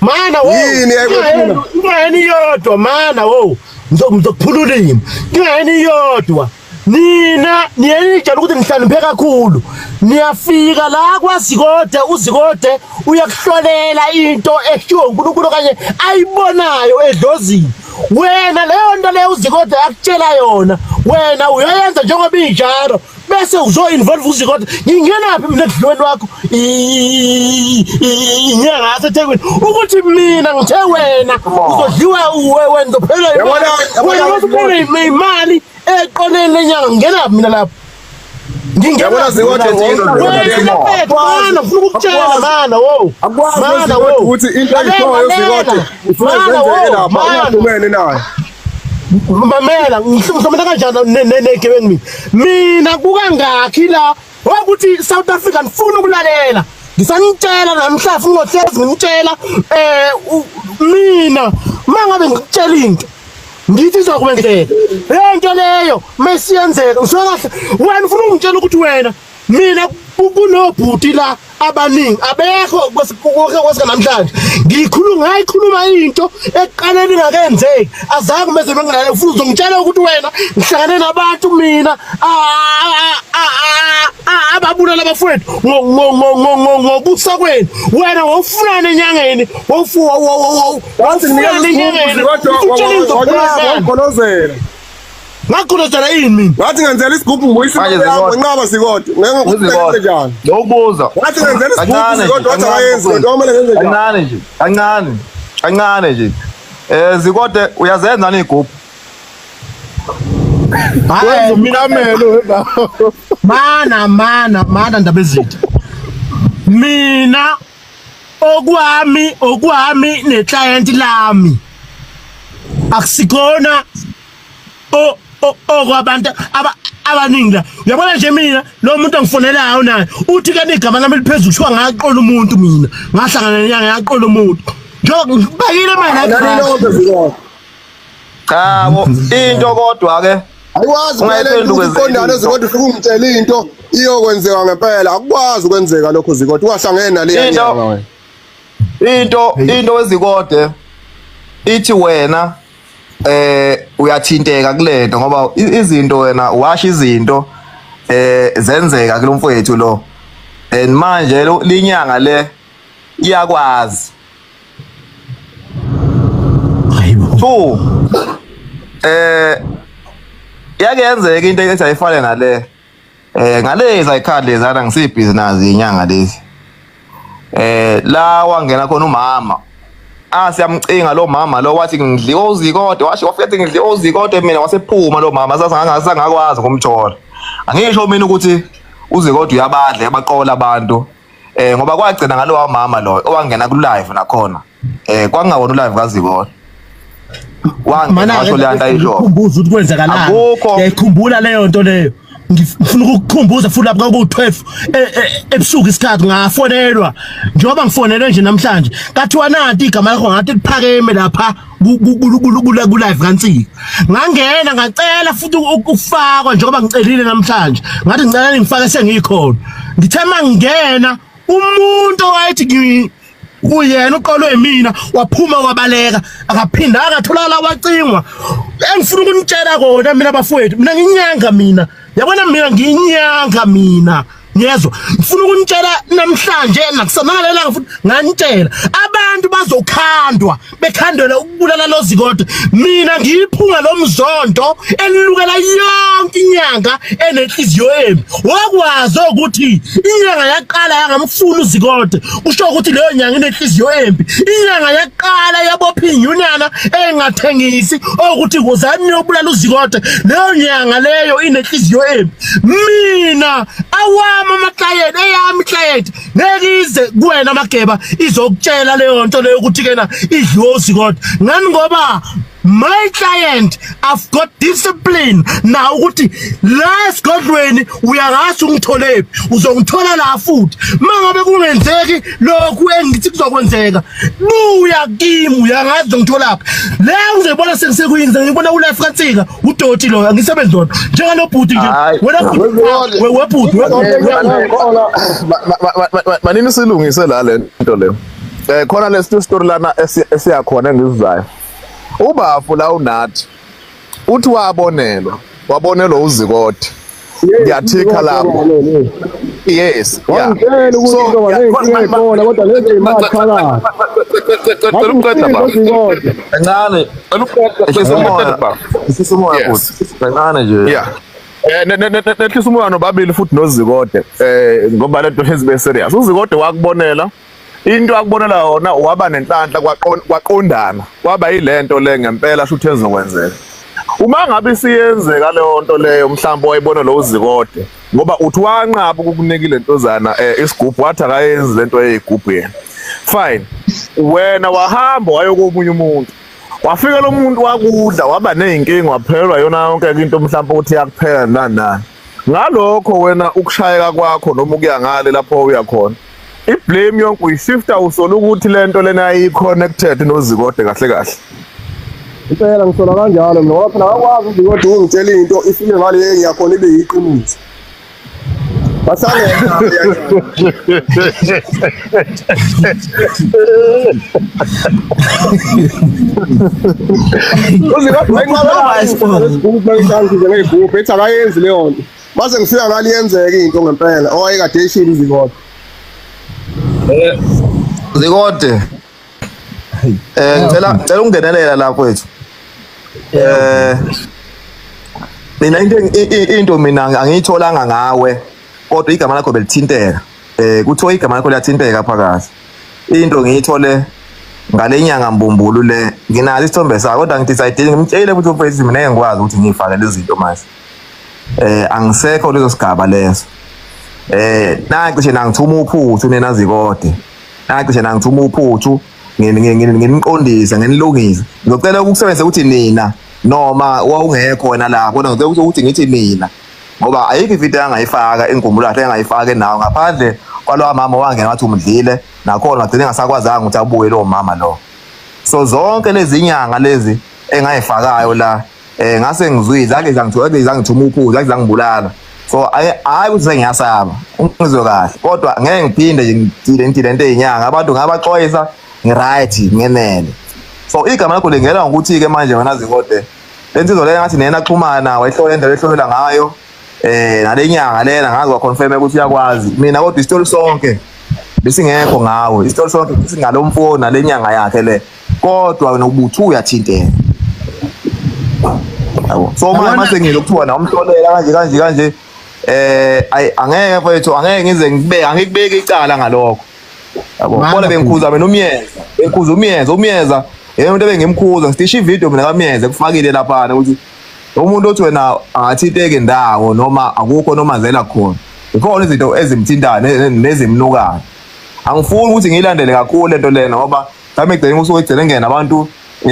mana wo yini ayikufuna ingane yodwa mana wo ngizokuphula ulimi ingane yodwa nina niyanitshela ukuthi nihlakaniphe kakhulu niyafika la kwaZikode uZikode uyakuhlolela into eshiwo uNkulunkulu okanye ayibonayo edlozini wena leyo nto leyo uZikode akutshela yona wena uyayenza njengoba injalo bese uzo-involve uZikode ngingenaphi mina ekudliweni wakho inyanga yaseThekwini ukuthi mina ngithe wena uzodliwa wena uzophela imali imali eqoneni lenyanga ngingenaphi mina lapho Ngiyabona Zikode mana ufuna ukutshela mana wo mana wo ukuthi into ayishoyo Zikode ufuna zenzeke lapha ungaxhumene nayo mamela ngihlomela kanjani negebengu mina kukangakhi la ukuthi South Africa ngifuna ukulalela ngisanitshela namhla funa ngohlezi ngimtshela mina mangabe ngikutshela into ngithi izokwenzeka le nto leyo mesiyenzeka ngisuka kahle wena ufuna ungitshela ukuthi wena Mina kunobhuti la abaningi abekho kwesika namhlanje. Ngikhuluma ngayikhuluma into ekuqaleni ingakenzeki. Azange meze benginale futhi uzongitshela ukuthi wena ngihlangane nabantu mina ababulala abafowethu ngokusa kwenu. Wena wawufunana enyangeni, wawufunana enyangeni. Wawugolozela. Ngagolozela ini mina? Ngathi ngenzela isigubhu ngibuyisa imali yakho nqaba Zikode. Ngeke ngikucele njani. Ngokubuza. Ngathi ngenzela isigubhu Zikode wathi akayenzi lento kumele ngenze njani. Kancane nje. Kancane. Kancane nje. Zikode uyazenza ni igubhu? Hayi mina melo mana ndaba ezitha. Mina okwami neclient lami. Akusikona okwabantu abaningi la. Uyabona nje mina lo muntu ongifonelayo naye uthi ke igama lami liphezulu kuthiwa ngaqola umuntu mina. Ngahlangana nenyanga yaqola umuntu. Njengoba ngibekile manje la. Cha into kodwa ke ayikwazi kumele uqondane Zikode ufike ungitshela into iyokwenzeka ngempela. Akukwazi ukwenzeka lokho Zikode ungahlangene nale nyanga wena. Into weZikode ithi wena uyathinteka kulento ngoba izinto wena washa izinto zenzeka kulomfowethu lo and manje linyanga le iyakwazi. Hayibo. 2 yakenzeka into ethi ayifane nale ngalezi ayikhadi lezana ngisibhizi nazi inyanga lezi la wangena khona umama siyamcinga lo mama lo wathi ngidliwa uZikode washo wafika ngidliwa uZikode mina wasephuma lo mama sasangakwazi ukumthola. Angisho mina ukuthi uZikode uyabadla yabaqola abantu ngoba kwagcina ngalo mama lo owangena ku live nakhona kwangawona u live kaZikode. Wangena washo le nto ayisho. Ukukhumbuza ukuthi kwenzakalani. Ngiyayikhumbula leyo nto leyo. Ngifuna ukukukhumbuza futhi lapha ku-12 ebusuku isikhathi ngafonelwa. Njengoba ngifonelwe nje namhlanje kathiwa nanti igama lakho ngathi liphakeme lapha ku live kaNsika. Ngangena ngacela futhi ukufakwa njengoba ngicelile namhlanje. Ngathi ngicela ngifake sengikhona. Ngithe mangena umuntu owayethi uyena uqolwe mina waphuma wabaleka akaphinda akatholakala wacingwa. Engifuna ukunitshela kona mina bafowethu, mina nginyanga mina. Yabona mina nginyanga mina. Ngiyezwa ngifuna ukunitshela namhlanje nakusanalelanga futhi nganitshela abantu bazokhandwa bekhandelwe ukubulala lo Zikode. Mina ngiyiphunga lomzondo elilukela yonke inyanga enenhliziyo embi. Wakwazi ukuthi inyanga yaqala yangamfuna uZikode usho ukuthi leyo nyanga inenhliziyo embi. Inyanga yaqala yabopha inyunyana engathengisi ukuthi kuzani niyobulala uZikode, leyo nyanga leyo inenhliziyo embi. Mina awami ama-client eyami client ngeke ize kuwena Mageba izokutshela leyo nto leyo ukuthi kena idliwe uZikode. Ngani ngoba my client I've got discipline na ukuthi la esigodlweni uyakazi ungitholephi, uzongithola la futhi. Mangabe kungenzeki lokhu engithi kuzokwenzeka buya kimi uyangazi uzongitholaphi. Le ngizoyibona sengisekuyini ngibona u life kaNsika udoti lo angisebenzi lona njengalobhuti nje wena webhuti manini silungise la le nto leyo. Khona le story lana esiyakhona engizizayo. Ubafu la unathi uthi wabonelwa uZikode. Ngiyathika lapho. Yes. Yeah. So kodwa lezi imali phakathi. Kancane. Ehlisa umoya futhi. Kancane nje. Yeah. Nehlisa umoya nobabili futhi noZikode. Ngoba lento lezi serious. uZikode wakubonela into akubonela yona waba nenhlanhla kwaqondana kwaba yilento le ngempela shuthi ezokwenzeka. Uma ngabe siyenzeka leyo nto leyo mhlawumbe wayibona lo uZikode ngoba uthi wanqaba ukukunika lentozana isigubhu wathi akayenzi lento eyigubhu yena. Fine. Wena wahamba wayokomunye umuntu. Wafika lo muntu wakudla waba nezinkinga waphelelwa yona yonke into mhlawumbe ukuthi yakuphela nani nani. Ngalokho wena ukushayeka kwakho noma ukuya ngale lapho uya khona i-blame yonke uyishifta usola ukuthi lento lena ayi-connected noZikode kahle kahle. Impela ngisola kanjalo mina ngoba phela akwazi uZikode ungitshela into ifike ngale ngiyakhona ibe yiqiniso. Bahlangene. UZikode ethi akayenzi leyo nto. Mase ngifika ngaliyenzeka into ngempela owayekade eshilo uZikode. Zikode. Ngicela ungenelela lapho wethu. Mina into mina angiyitholanga ngawe kodwa igama lakho belithinteka. Kuthiwa igama lakho liyathinteka phakathi. Into ngiyithole ngale nyanga mbumbulu le nginazo isithombe sakho kodwa ngidecide ngimtshele ukuthi mfethu mina ngeke ngikwazi ukuthi ngiyifake lezi zinto manje. Angisekho leso sigaba leso. Nacishe nangithuma uphuthu nina Zikode. Nacishe nangithuma uphuthu nginiqondisa nginilungisa. Ngizocela ukusebenzisa ukuthi nina noma wawungekho wena la kodwa ngicela ukuthi ngithi mina ngoba ayikho ivideo angayifaka engumbula kahle angayifaka nawo ngaphandle kwalowa mama wangena wathi umdlile nakhona wagcina engasakwazanga ukuthi abuye lowo mama lo. So zonke lezi nyanga lezi engayifakayo la ngase ngizwile zake zangithuma uphuzu zake zangibulala. So hayi ukuthi sengiyasaba ungizwe kahle kodwa ngeke ngiphinde nje ngithile into eyinyanga abantu ngabaxwayisa ngiright ngenele. So igama lakho lingena ngokuthi ke manje wena Zikode lensizwa le ngathi nena xhumana wayihlola indlela ehlolela ngayo nale nyanga lena ngazi waconfirm ukuthi uyakwazi. Mina kodwa isitori sonke besingekho ngawe, isitori sonke singalomfo nale nyanga yakhe le, kodwa nokuthi uyathinteka yabo. So manje mase ngilokuthiwa na umhlolela kanje kanje kanje angeke mfethu, angeke ngize ngibeke, angikubeki icala ngalokho yabo. Bona bengikhuza mina uMyeza, bengikhuza uMyeza yena umuntu ebengimkhuza ngistisha ivideo mina kaMyeza kufakile lapha ukuthi umuntu othi wena angathinteki ndawo noma akukho noma zela khona, ikhona izinto ezimthintayo nezimnukayo. Angifuni ukuthi ngiyilandele kakhulu lento lena ngoba mhlawumbe egcine usuke egcine ngena abantu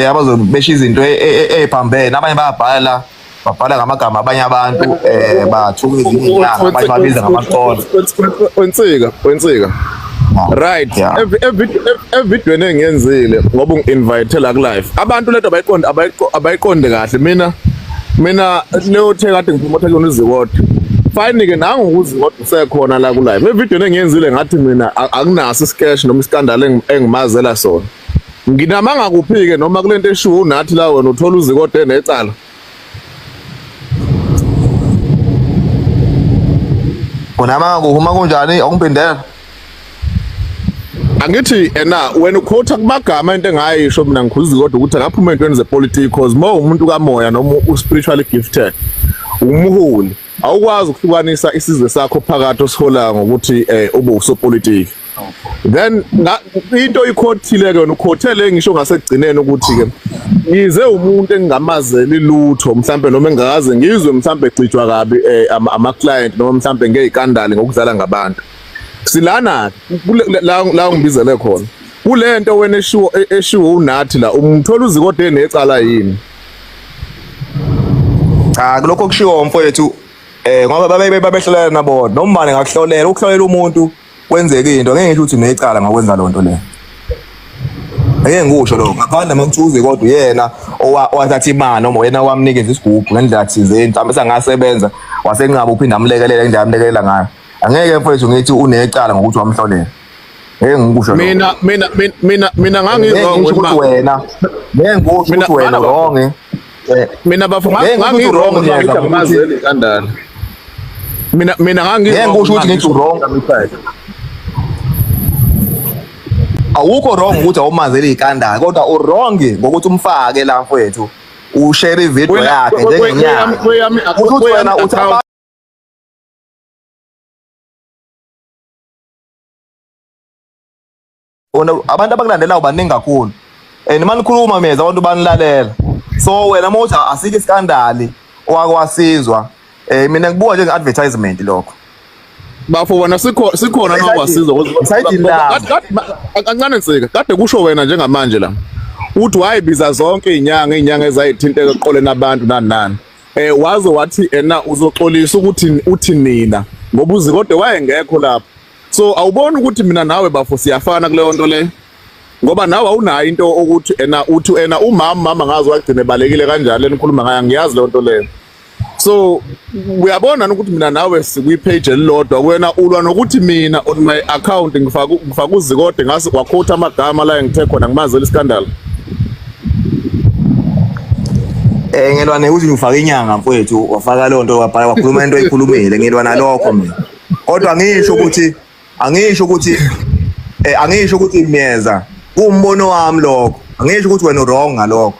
abazobesha izinto eziphambene, abanye bayabhala babhala ngamagama abanye abantu bathuka ezinye inyanga, abanye babiza ngamaqolo. Wensika. Right. Evidweni engiyenzile ngoba ungi-invite la ku live. Abantu lento abayiqonde abayiqonde kahle. Mina leyo the kade ngipromotha kuyona uZikode. Fine ke nangu uZikode usekhona la ku live. Evidweni engiyenzile ngathi mina akunaso isikesh noma iskandal engimazela sona. Nginamanga kuphi ke noma kulento eshiwo unathi la wena uthola uZikode enecala. Unamanga kuhuma kunjani awungiphindela? Angithi ena wena ukhotha kumagama into engayisho mina ngikhuza kodwa ukuthi akaphuma entweni zepolitiki cause mo umuntu kamoya noma u spiritually gifted umholi awukwazi ukuhlukanisa isizwe sakho phakathi osiholayo ngokuthi ube usopolitiki. Then into ikhothile ke wena ukhothele ngisho ngasekugcineni ukuthi ke ngize umuntu engingamazeli lutho mhlambe noma engakaze ngizwe mhlambe egcijwa kabi ama client noma mhlambe ngezikandali ngokudlala ngabantu. Silana la ngibizele khona kulento wena eshiwo unathi la umthola uZikode necala yini? Cha kulokho kushiwo mfowethu ngoba babehlolela nabo noma ngakuhlolela ukuhlolela umuntu kwenzeka into ngeke ngisho ukuthi unecala ngokwenza lonto leyo. Ngeke ngikusho lokho ngaphandle makuthi uZikode uyena owathatha imali noma wena wamnikeza isigubhu ngendlela thizeni mhlawumbe sangasebenza wasenqaba uphinda amlekelela indlela amlekelela ngayo. Angeke mfowethu ngithi unecala ngokuthi wamhlolela. Ngeke ngikusho lokho. Mina ngangirong ukuthi wena. Ngeke ngikusho ukuthi wena wrong. Mina bafo ngangirong ngithi amazeli kandala. Mina ngangirong. Ngeke ngisho ukuthi ngithi wrong. Awukho wrong ukuthi awumazeli ikandala kodwa u wrong ngokuthi umfake la mfowethu ushare ivideo yakhe njengenyanga. Ukuthi wena uthi abantu abakulandelayo baningi kakhulu and manikhuluma meza abantu banilalela. So wena mawuthi asikho iskandali owakwasizwa mina ngibuka njenge advertisement lokho. Bafo wena sikhona nokwasizwa kancane nsika kade kusho wena njengamanje la uthi wayibiza zonke inyanga ezayithinteka ekuqoleni abantu nani nani waze wathi ena uzoxolisa ukuthi uthi nina ngoba uZikode wayengekho lapho. So awuboni ukuthi mina nawe bafo siyafana kuleyo nto leyo ngoba nawe awunayo into ukuthi ena uthi ena umama mama ngazi wagcina ebalekile kanjani lenikhuluma ngayo ngiyazi leyo nto leyo. So uyabona ukuthi mina nawe sikwi-page elilodwa, wena ulwa nokuthi mina on my account ngifaka uZikode ngase wakhotha amagama la engithe khona ngimazela iskandal. Ngilwa nekuthi ngifake inyanga mfowethu, wafaka leyo nto, wabhala, wakhuluma into oyikhulumile, ngilwa nalokho mina. Kodwa ngisho ukuthi angisho ukuthi angisho ukuthi Myeza, kuwumbono wami lokho. Angisho ukuthi wena wrong ngalokho.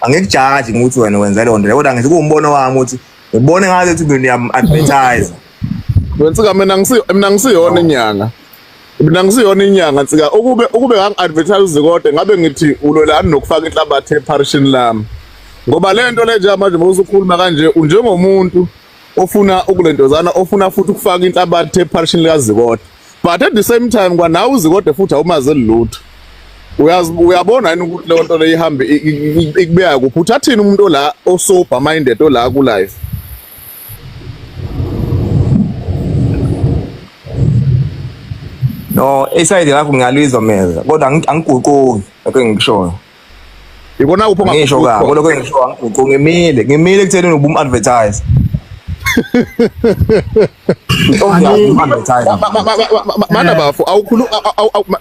Angikujaji ukuthi wena wenze leyo nto, kodwa ngithi kuwumbono wami ukuthi ngibone ngathi mina uyam-advertise. Wensika, mina ngisiyona inyanga. Mina ngisiyona inyanga, Nsika. Ukube ngangi-advertise uZikode, ngabe ngithi ulwelani nokufaka inhlabathi epharishini lami. Ngoba le nto le nje manje mawusukhuluma kanje unjengomuntu ofuna ukulentozana, ofuna futhi ukufaka inhlabathi epharishini likaZikode. But at the same time kwanawe uZikode futhi awumazeli lutho. Uyazi, uyabona yini ukuthi leyo nto le ihambe ikubeka kuphi? Uthathini umuntu ola o-sober minded ola ku life? No, i-side lakho ngiyalizwa Meza, kodwa angiguquki lokho engikushoyo. Ikona kuphi? Ngisho ka, lokho engishoyo angiguquki, ngimile ekutheni ubum-advertise. Obvious advertise. Mana bafo, awukhulu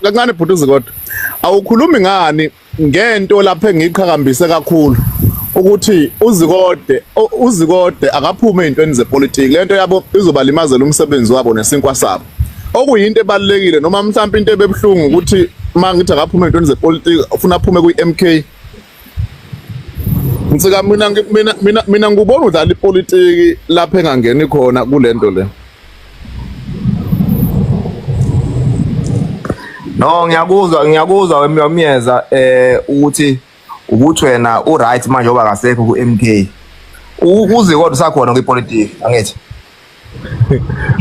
kancane bhuti uZikode. Awukhulumi ngani ngento lapha engiqhakambise kakhulu ukuthi uZikode akaphume ezintweni zepolitiki. Lento yabo izobalimazela umsebenzi wabo nesinkwa sabo. Okuyinto ebalekile noma mhlawumbe into ebebhlungu ukuthi mangithi akaphume ezintweni zepolitiki, ufuna aphume kwi-MK. Nsika, mina ngubona udlala ipolitiki lapha engangeni khona kulento le. No, ngiyakuzwa Myeza, ukuthi wena u right manje oba kasekho ku MK. UZikode usakhona kwipolitiki, angithi?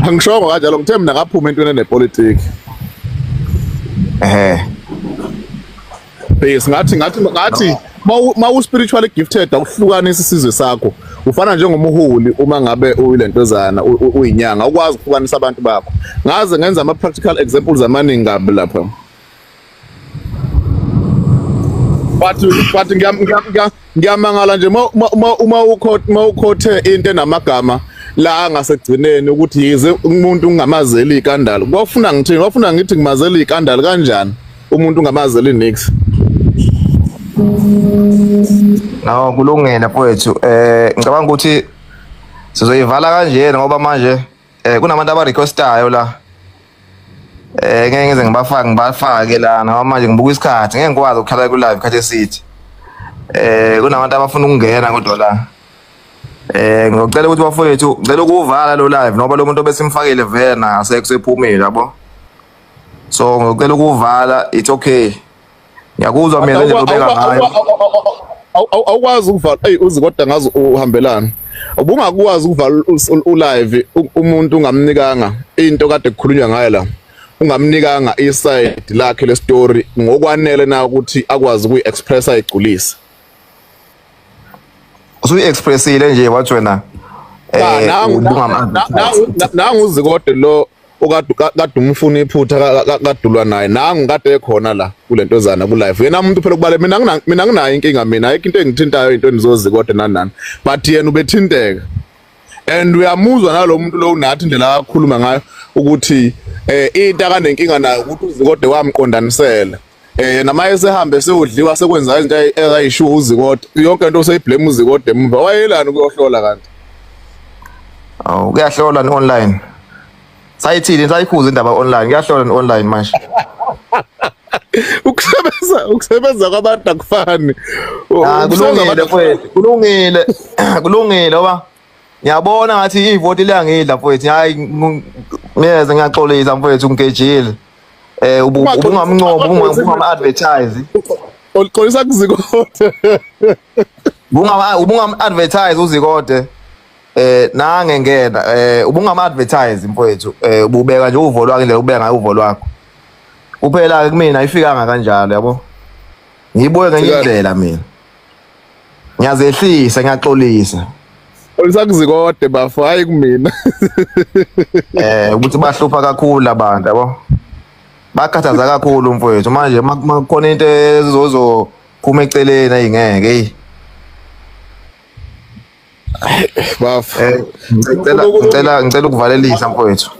Angishongo kanjalo, ngithe mina ngaphuma entweni enepolitiki. Base ngathi ma spiritually gifted awuhlukanisa isizwe sakho. Ufana njengomholi uma ngabe uyilentozana, uyinyanga, ukwazi ukuhlukanisa abantu bakho. Ngaze ngenza ama practical examples amaningi kabi lapha. But ngiyamangala nje uma ukhothe into enamagama la angasegcineni ukuthi yize umuntu ungamazeli ikandalo. Kwafuna ngithini? Wafuna ngithi ngimazeli ikandalo kanjani? Umuntu ungamazeli nix. No, kulungile mfowethu. Ngicabanga ukuthi sizoyivala kanjena ngoba manje kunabantu aba requestayo la. Ngeke ngize ngibafake lana ngoba manje ngibuka isikhathi, ngeke ngikwazi ukukhala ku live isikhathi eside. Kunabantu abafuna ukungena kodwa la. Ngizocela ukuthi bafowethu, ngicela ukuvala lo live ngoba lo muntu obesimfakile vele nasekho, sephumile yabo. So ngicela ukuvala, it's okay. Ngiyakuzwa mina nje obeka ngayo. Awukwazi ukuvala, ey uZikode ngazi uhambelana. Ubungakwazi ukuvala u-live umuntu ungamnikanga into kade kukhulunywa ngayo la. Ungamnikanga i-side lakhe le story ngokwanele na ukuthi akwazi ukuyi-express ayigculise. Usuyi-expressile nje, wathi wena Nangu uZikode lo okade kade umfuna iphutha, kadulwa naye, nangu kade ekhona la kulentozana ku live. Yena umuntu phela kubale mina nginayo inkinga, mina ayikho into engithintayo into enizoZikode nani nani, but yena ubethinteka and uyamuzwa nalo muntu lo unathi indlela akhuluma ngayo ukuthi into akanenkinga nayo ukuthi uZikode wamqondanisela nama esehambe seyodliwa, sekwenza izinto ezayishiwo uZikode, yonke into useyiblame uZikode emuva. Wayelani ukuyohlola kanti? Awu, kuyahlola ni online. Sayithini, sayikhuza indaba online, kuyahlola ni online manje. Ukusebenza kwabantu akufani. Ah, kulungile mfowethu, kulungile. Kulungile ngoba ngiyabona ngathi ivoti liyangidla mfowethu. Hayi Myeza, ngiyaxolisa mfowethu, ngigejile. Ubungamncomo, ubungama advertise. Uxolisa kuZikode. Ubungam advertise uZikode. Nange ngena ubungama advertise mfowethu, ububeka nje uvo lwakho indlela ubeka ngayo uvo lwakho. Kuphela ke kumina ayifikanga kanjalo yabo. Ngiyibuke ngenye indlela mina. Ngiyazehlisa, ngiyaxolisa. Xolisa kuZikode bafo, hayi kumina. Ukuthi bahlupha kakhulu abantu yabo. Bakhathaza kakhulu mfowethu manje makukhona into ezozophuma eceleni ayingeke hey. Bafo. Ngicela ukuvalelisa mfowethu.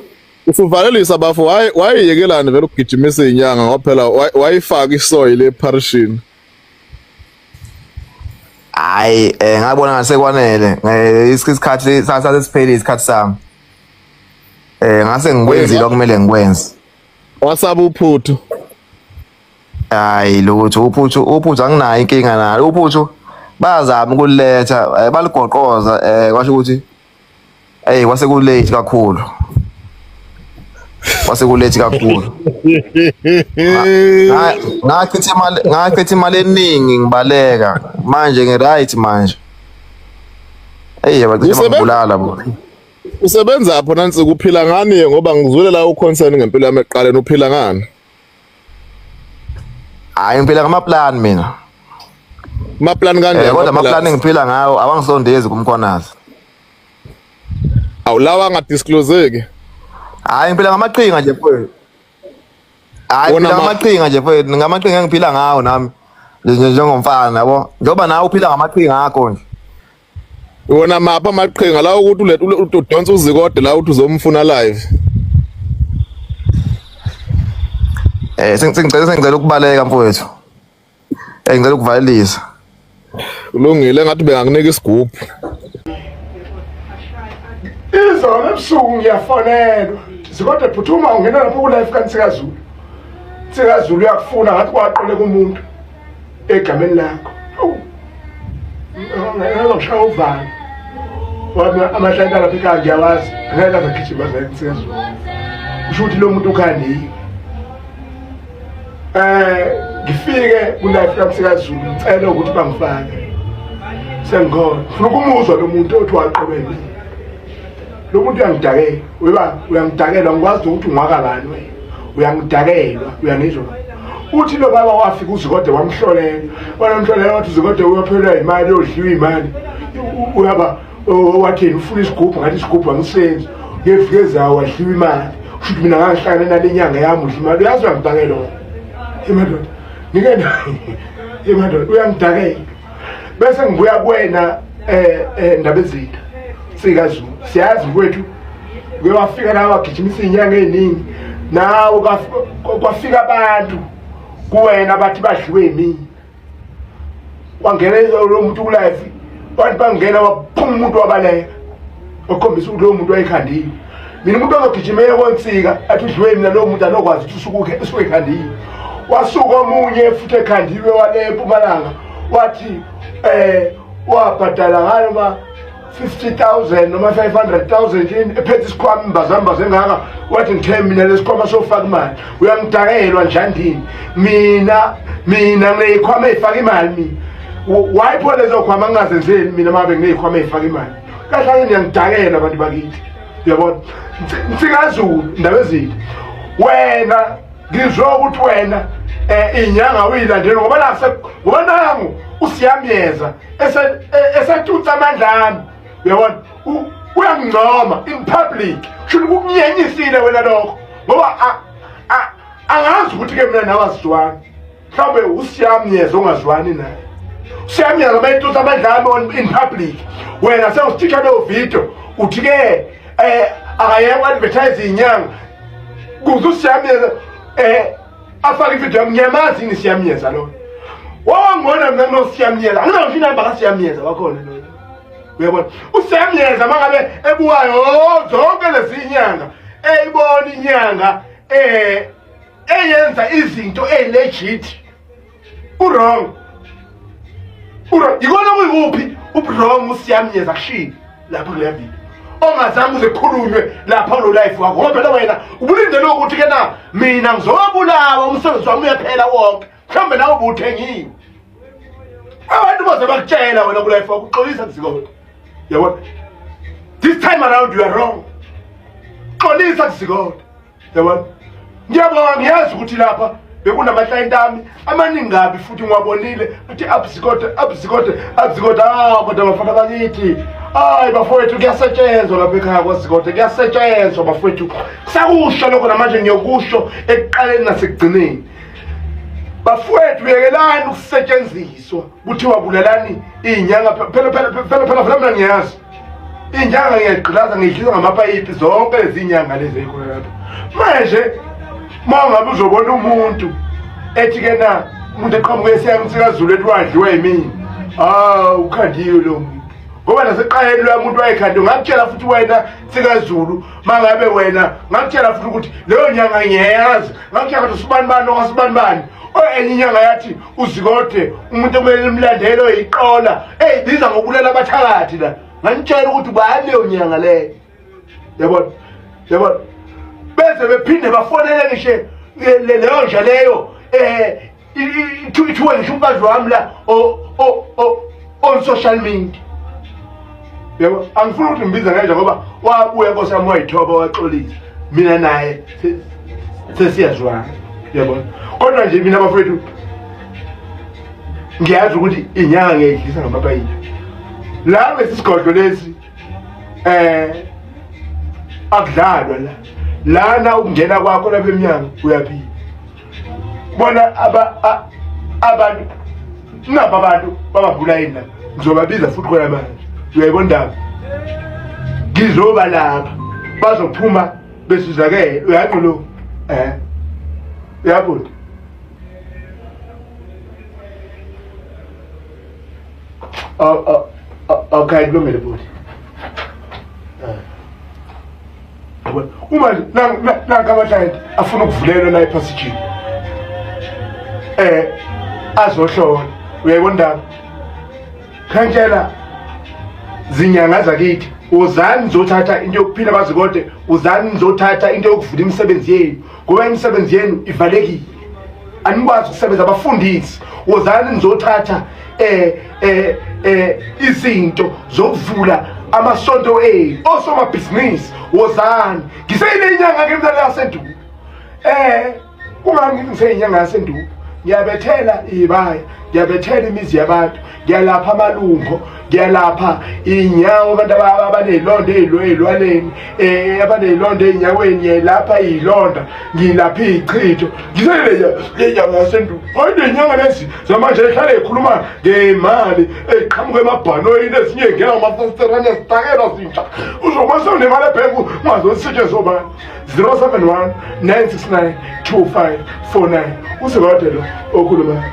Usuvalelisa bafo, wayiyekelani vele ukugijimisa inyanga ngoba phela wayifaka isoil eparishini. Hayi, ngabona ngasekwanele. Isikhathi sasesiphelile isikhathi sami. Ngase ngikwenzile okumele ngikwenze. Wasaba uphuthu. Hayi lutho, uphuthu anginayo inkinga nalo. Uphuthu bayazama ukuletha, baligoqoza, kwasho ukuthi kwase kulate kakhulu. Kwase kulate kakhulu. Ngachitha imali eningi ngibaleka. Manje ngi-right manje. Bacishe bangibulala bo. Usebenza pho nansi kuphila ngani ngoba ngizwele la uconcern ngempilo yami eqaleni, uphila ngani? Hayi ngiphila ngamaplan mina. Amaplan kanjani? Kodwa amaplan engiphila ngawo awangisondezi kuMkhwanazi. Awulawa angadiscloseki. Hayi ngiphila ngamaqhinga nje mfowethu. Hayi ngiphila ngamaqhinga nje mfowethu, ngamaqhinga engiphila ngawo nami njengomfana yabo. Njengoba nawe uphila ngamaqhinga akho nje. Wona mapha amaqhinga la ukuthi udonsa uzikode la uthi uzomfuna live. Sengicela ukubaleka mfowethu. Ngicela ukuvalelisa. Kulungile, ngathi bengakunika isigubhu. Izolo ebusuku ngiyafonelwa. Zikode phuthuma ungena lapho ku live kaNsikazulu. Nsikazulu uyakufuna ngathi kwaqoleka umuntu egameni lakho. Awu. Ngishaya uvalo. Wami amahlanta lapha ekhaya ngiyawazi. Angeke aze agijima aze eNsikazulu. Kusho ukuthi lo muntu ukhandiwe. Ngifike ku live kaNsikazulu ngicela ukuthi bangifake. Sengikhona. Ngifuna ukumuzwa lo muntu othi waqobela. Lo muntu uyangidakela. Uyeba uyangidakela, ngikwazi ukuthi ungwaka bani wena. Uyangidakela, uyangizwa. Uthi lo baba wafika uZikode wamhlolela. Wamhlolela wathi uZikode uyophelwa imali, uyodliwa imali. Uyaba wathini ufuna isigubhu, ngathi isigubhu angisenzi. Ngefike zawo wadliwa imali. Kusho ukuthi mina ngangihlangene nale nyanga yami udla imali. Uyazi uyangidakela wena. Emadoda. Ngike emadoda uyangidakela. Bese ngibuya kuwena Ndabezitha. Sikazulu. Siyazi mfowethu uke wafika la wagijimisa izinyanga eziningi. Nawe kwafika abantu kuwena bathi badliwe yimina. Kwangena lo muntu ku live, bathi bangena waphuma umuntu wabaleka. Wakhombisa ukuthi lo muntu wayekhandiwe. Mina umuntu ozogijimela konsika athi udliwe mina lo muntu anokwazi ukuthi usuke ekhandiwe. Wasuka omunye futhi ekhandiwe wale eMpumalanga wathi wabhadala ngayo ma 50,000 noma 500,000 ephethe isikhwama imbazambaza engaka, wathi ngithe mina lesikhwama sofaka imali. Uyangidakelwa njandini mina ngineyikhwama eyifaka imali mina. Why pho lezo khwama ngingazenzeli mina mabe ngineyikhwama eyifaka imali? Kahle ngiyangidakelwa abantu bakithi. Uyabona? Nsikazulu Ndabezitha. Wena ngizwe ukuthi wena inyanga uyilandela ngoba la ngoba nangu usiyamyeza esetutsa amandla ami. Uyabona? Uyangcoma in public. Shuthi kukunyenyisile wena lokho ngoba angazi ukuthi ke mina nawe asizwani. Mhlawumbe usiyamyeza ongazwani naye. Usiyamyeza mayitutsa amandla ami in public. Wena sewusithisha leyo video uthi ke akayeke advertise inyanga. Kuze usiyamyeza afake ivideo yami, ngiyamazi yini siyamyeza lo. Wawangibona mina nosiyamyeza. Anginayo inamba kasiyamyeza wakhona lo. Uyabona? Usiyamyeza mangabe ebukayo zonke lezi inyanga, eyibona inyanga eyenza izinto elegit. Uwrong. Uwrong. Ikona kuyikuphi uwrong usiyamyeza kushini lapha kule video. Ongazange uze kukhulunywe lapha kulo life wakho. Ngoba phela wena ubulindele ukuthi ke na mina ngizobulawa umsebenzi wami uyaphela wonke. Mhlawumbe nawe ubuthengiwe. Abantu baze bakutshela wena ku life wakho uxolisa kuZikode. Yabona? This time around you are wrong. Xolisa kuZikode. Yabona? Ngiyabonga, ngiyazi ukuthi lapha bekunama-client ami amaningi kabi futhi ngiwabonile athi abzikode abzikode abzikode. Ah, kodwa bafana bakithi, hayi bafowethu, kuyasetshenzwa lapha ekhaya kwaZikode, kuyasetshenzwa bafowethu. Kusakusho lokho namanje ngiyokusho ekuqaleni nasekugcineni. Bafowethu, yekelani ukusetshenziswa kuthiwa bulalani iy'nyanga. Phela phela phela phela phela mina ngiyazi. Inyanga ngiyagqilaza ngidlisa ngamapayipi zonke lezi nyanga lezi ezikhona lapha. Manje uma ngabe uzobona umuntu ethi ke na umuntu eqhamuke esiyamsikaZulu ethi wadliwa yimina. Ah, ukhandiwe lo muntu. Ngoba naseqaleni loya muntu wayekhandiwe ngakutshela futhi wena sikaZulu mangabe wena ngakutshela futhi ukuthi leyo nyanga ngiyayazi ngakutshela ukuthi usibani bani okasibani bani enye inyanga yathi uzikode umuntu okumele nimlandele oyiqola eyibiza ngokubulala abathakathi la nganitshela ukuthi ubani leyo nyanga leyo yabona yabona beze bephinde bafonele ngisho leyo nja leyo um ithiwe ngisho umfazi wami la on social media yabo angifuni ukuthi ngibiza ngenja ngoba wabuya nkosi yami wayithoba waxolisa mina naye sesiyazwana yabona kodwa nje mina bafethu ngiyazi ukuthi inyanga ngiyayidlisa ngamapayipi la lesi sigodlo lesi eh akudlalwa la lana ukungena kwakho lapha emnyango uyaphila bona aba abantu naba abantu babavula yini la ngizobabiza futhi khona manje uyayibona ndaba ngizoba lapha bazophuma besizakele uyanqulu eh uyabona Oh, oh, oh, okay kulungile bhuti uma nanka amaklayenti afuna ukuvulelwa la ephasijini eh azohlola uyayibona ndaba khantshela zinyanga zakithi uzani nizothatha into yokuphila bazikode uzani nizothatha into yokuvula imisebenzi yenu ngoba imisebenzi yenu ivalekile anikwazi ukusebenza abafundisi wozani nizothatha eh eh eh izinto zokuvula amasonto enu osomabhizinisi wozani ngiseyile inyanga ke mina yasendulo eh kungani ngiseyinyanga yasendulo ngiyabethela ibaya ngiyabethela imizi yabantu ngiyalapha amalungo ngiyalapha iy'nyawo abantu abaney'londa ey'lwaneni um abaney'londa ey'nyaweni ngiyayilapha iy'londa ngilapha iy'chitho ngiseyilenyanga yasendulo hayi ley'nyanga lezi zamanje ehlale yikhuluma ngemali eqhamuka emabhanoyini ezinye ngena ngamafasiterane zitakela zintsha uzoba sewunemali ebhenki ungazosetshenziswa obani 071 969 2549 usikade lo okhulumayo.